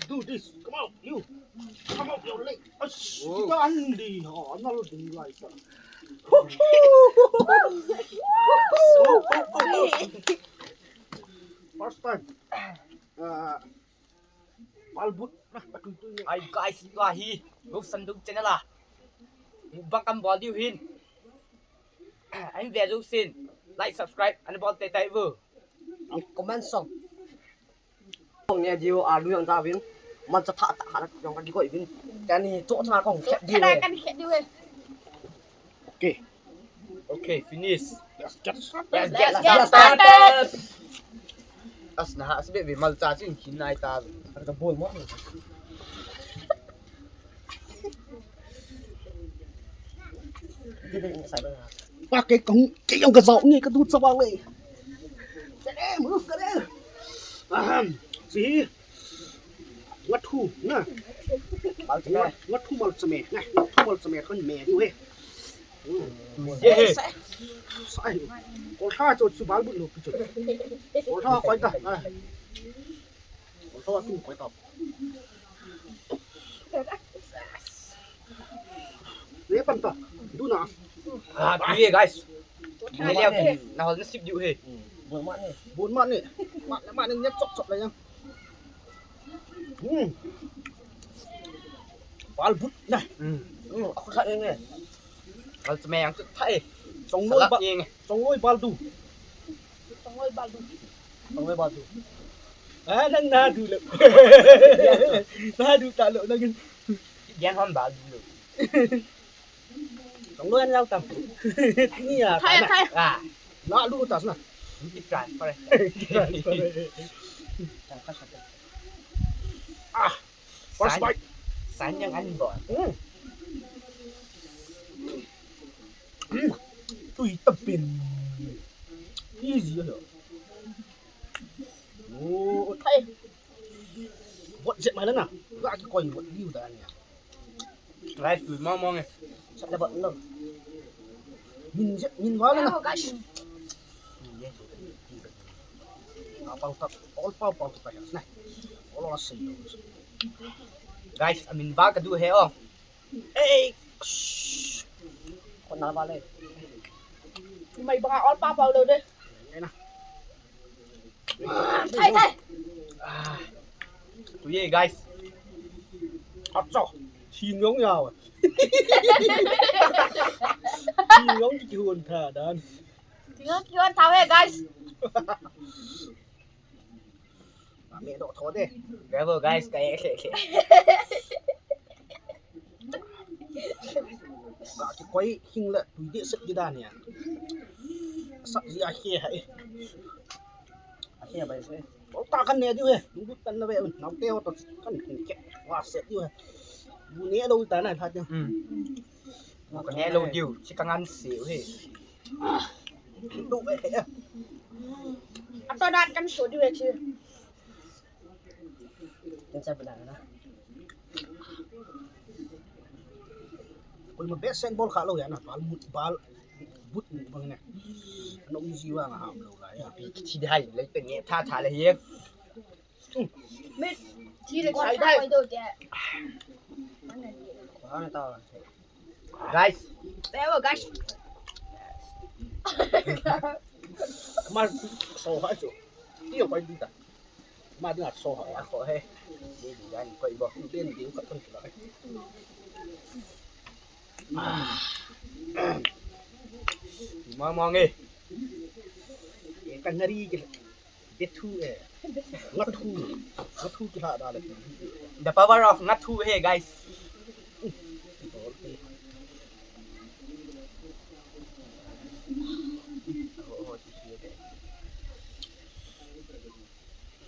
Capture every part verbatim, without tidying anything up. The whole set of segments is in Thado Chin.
Do this. Come out, you. Come out, you leg. Ash, Andy. Oh, another thing, guys. First time. Uh, Balbut. Hi guys, tua hi Gosanduk channel a mukbang kabol diu ahin. Ahin ve jousen like, subscribe ana bol teitei vo. Comment song. Nge diu alu jong jauvin. Malcha thah tah khat jong kakikoi uvin. Kani cho cha kong khet diu. Kani khet diu. Okay. Okay, finish. Let's get started. Let's get started. As na ha sebe ve malcha chin khin nai ta. Ka bol mo. Pa ke kong ke jong ka jao ni ka du cha ba le. Kare, move kare. Ahem. Si. Ngathu, na. Malcha me. Ngathu malcha me, na. Ngathu malcha me kan me diu he. Ye he. Sai. Koltha cho chu balbut lo chu. Koltha koi ta. Koltha tu koi ta. Ye pan ta. Du na. Ah, tu ye guys. Ngai liao, na hol nasip diu he. Bon mat ni. Bon mat ni. Mat, mat ni chop chop le yang. Hmm. Balbut na. Hmm. Hmm, aku sa ni. Balcha me yang chu thai. Chongloi ba. Chongloi baldu. Chongloi baldu. Chongloi baldu. Ah, nang nadu lo. Nadu ta lo nang. Yan hon baldu lo. Chongloi an jao tam. Ni ya. Thai, thai. Ah. Na lu ta sna. Ni transfer. Transfer. Ah. First bite. San yang an bol. Hmm. Hmm. Tui tapin. Easy yo. Oh, thai. Bot jet mai na. Ga ki koi bot liu da ni. Rice tui mong mong e. Sat le bot lo. Min jet, min wa na. Pau tap, all pau pau tap ya. All all same. Guys, amin va ka du he o. Ei. Kon na ba le. Mai banga all pau pau lo de. Thai, thai. Tu ye guys. Acho. Thing yong yao. Thing yong ki hon tha dan. Thing yong ki hon tha he guys. Ame do tho de. Bravo guys, kai khe khe. Ga ki koi hing le tui de set ki dan ya. Sat ji a khe hai. A khe bai se. Bol ta kan ne diu he. Ngut tan na ve un. Nau te ho to kan khe. Wa set diu he. Bu ne lo ta na tha diu. Hmm. Ka ne lo diu. Si ka ngan se he. Tu ve he. A to dan kan so diu he chi. Ken sa bela na. Koima best sen bol kha lo ya na. Bal mut bal but ni bang ne. Ano mi jiwa nga ham lo la ya. Pi ki thi dai le pe nge tha tha le ye. Me thi le sai dai. Ba na ta. Guys. Bravo, guys. Mas so ha chu. Ti yo pai di ta. Ma dinga so ha. Ya ko he. Ni di dan ko ibo. Den di ka kan kila. Ma ma nge. Ye kan nari ke. Bethu eh. Ngathu. Ngathu kila da le. The power of ngathu he, guys.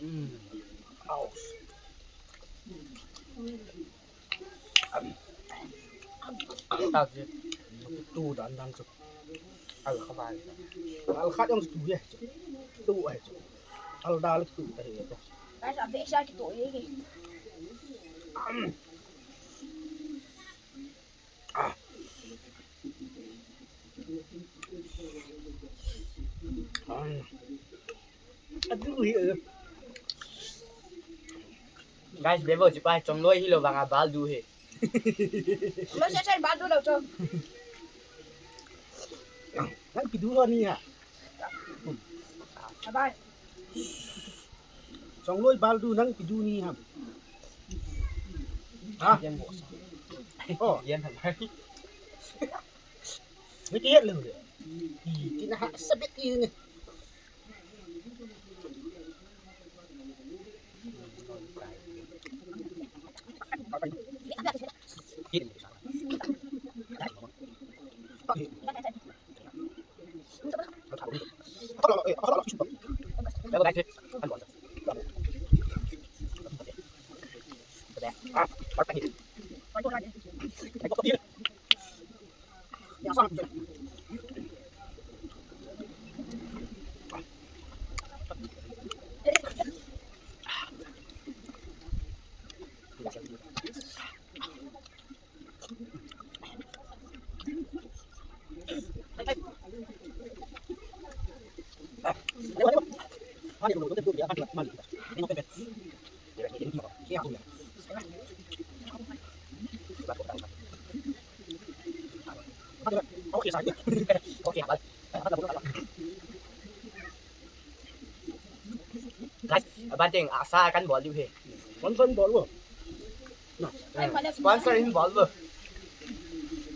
Mm. Ouch. Am. Am. Am ta je. Tu dan dan chu. Al kha bai. Al kha jong tu ye chu. Tu ai chu. Al dal tu ta ye chu. Guys, abe sa ki tu ye ki. Am. Ah. Ah. Adu hi. Guys, bebo, chipa chongloi hilou vanga baldu he. Lo se se baldu lo cho. Nang kidu lo ni ha. Bye bye. Chongloi baldu nang kidu ni ha. Ha? Oh. Yan ha bye. Ni ki yet lo. Ki na ha sabit ni. Guys, aban teng asa kan bol diu he. Sponsor bol lo. Sponsor hin bol lo.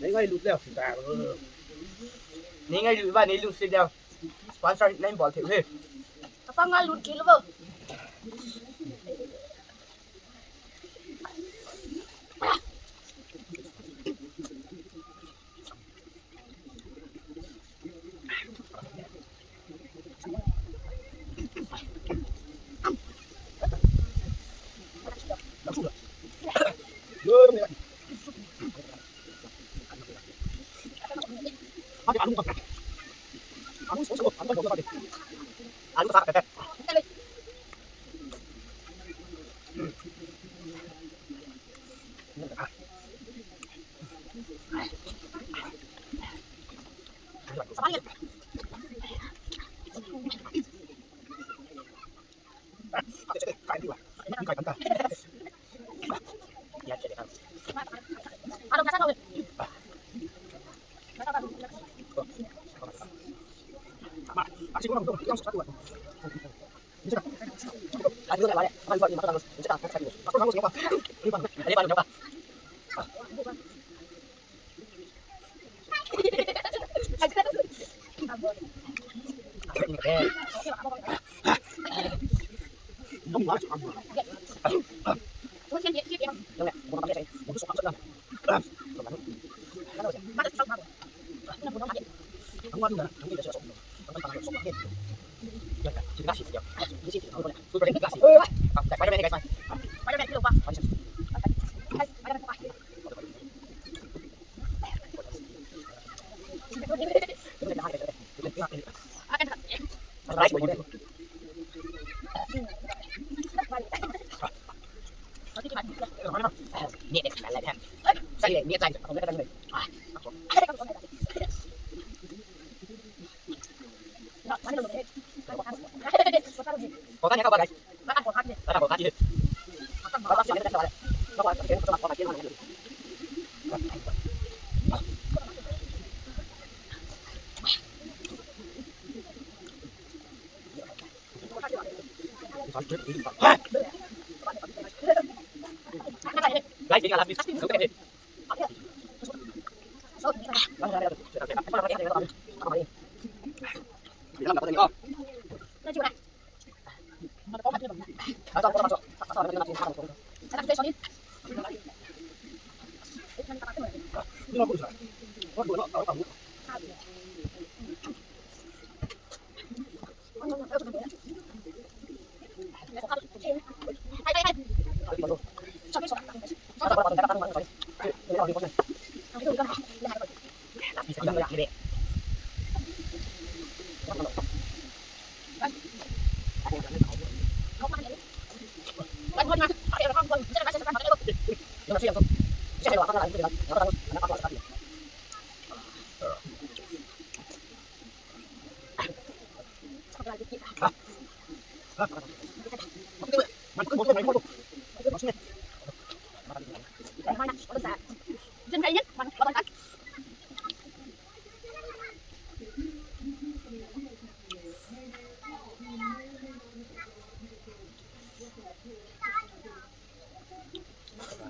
Nei ngailut leu. Nei ngailut ba, nei lungset leu. Sponsor nei bol thei he. Apa ngailut kilo bo.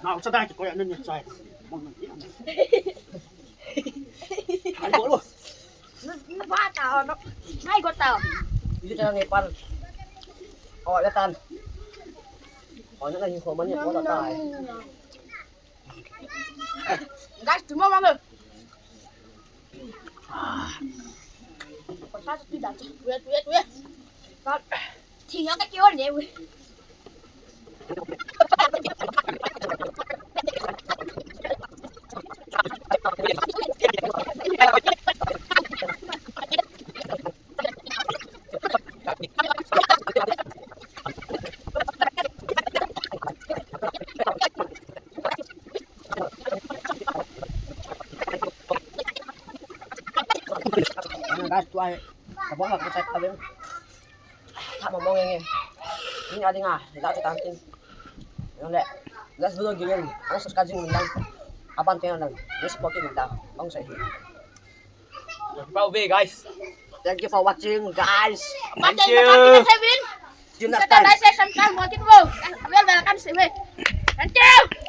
Hau sa dai ko ya nen ya sai. Mong nen ya. Ai ko lo. Na, na ba ta, no. Ngai ko ta. Yu ta ngai pan. O, la tan. O, na na hi ko man ya ko ta tai. Guys, tu mo mang. Wait, wait, wait. Thing yang ka kêu ne, wait. Guys, tu ai. Ka bong ka chat ka beng. Tha mo mong nge. Ni a ding a, la ta tin. Yong le. Let's do the game. Ang subscribe jing lang. Aban te lang. Let's support it lang. Ang sa hi. Bye, guys. Thank you for watching, guys. Thank you. See you next time. Thank you.